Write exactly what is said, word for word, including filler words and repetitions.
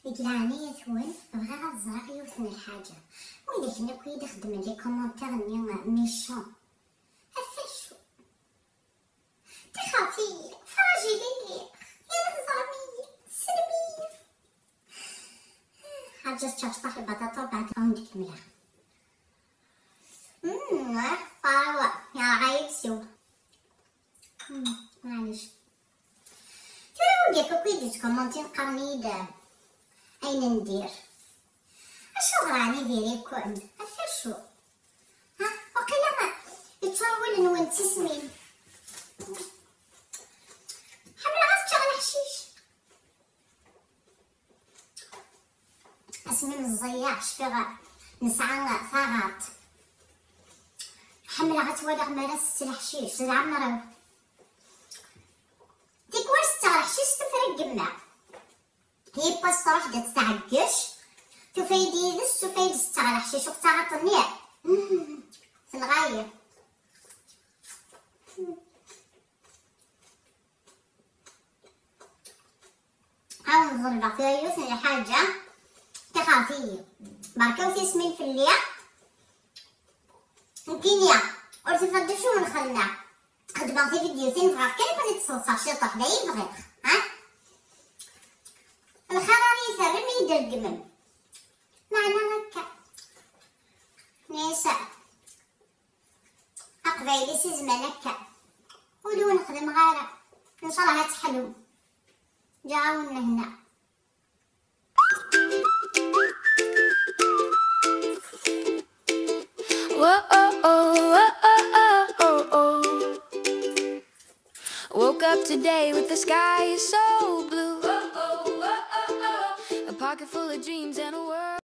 Deg leɛnaya-twen, bɣiɣ ad ẓreɣ yiwet n lḥaǧa. Widak-nni akk i yi-d-ixeddmen les commentaires-nni méchants. Ɣef acu? Tixxert-iyi, fragile i lliɣ, yal teẓram-iyi, tessnem-iyi. Ḥaǧa tečča mecṭaḥ lbaṭaṭa, u beɛd ad wen-d-kemmleɣ. Mm, ah, ṭṭawa, yerɣa yiles-iw. Mm, maɛlic. Tura wigi akk i d-yettkumantin qqaren-iyi-d ayen n dir. Acuɣer ɛni diri-ken? Ɣef acu? Ha? Waqila yeččur wul-nwen d tismin. Ḥemmleɣ ad ččeɣ leḥcic. Asmi meẓẓiyeɣ cfiɣ nesɛa taɣaṭ. Ḥemmleɣ ad twaliɣ mi ara tett leḥcic, d leɛmer-iw. Tikwal setteɣ leḥcic s tuffra n yemma. Yiwwas truḥ-d ad tɛeggec, tufa-yi-d yid-s, tufa-yi-d setteɣ leḥcic, u taɣaṭ-nni, mm, tenɣa-yi. Ad wen-ḍelbeɣ tura yiwet n lḥaǧa, tixxert-iyi. Berka ur tismin fell-i. Nekkini ur tufiḍ d acu ur nxedmeɣ. Xedmeɣ tividyutin, bɣiɣ kan ad ken-id-sseḍseɣ ciṭuḥ, d ayen bɣiɣ, ha? Lxir ara yi-terrem, iyi-d-reggmem. Meɛna akka. Nisa. Aqbayli si zman akka. Ur wen-xedmeɣ ara. Ncallah ad teḥlum. Ǧaɛawen lehna. Whoa, oh, oh, whoa, oh, oh, oh, oh. Woke up today with the sky so blue. A pocket full of dreams and a world.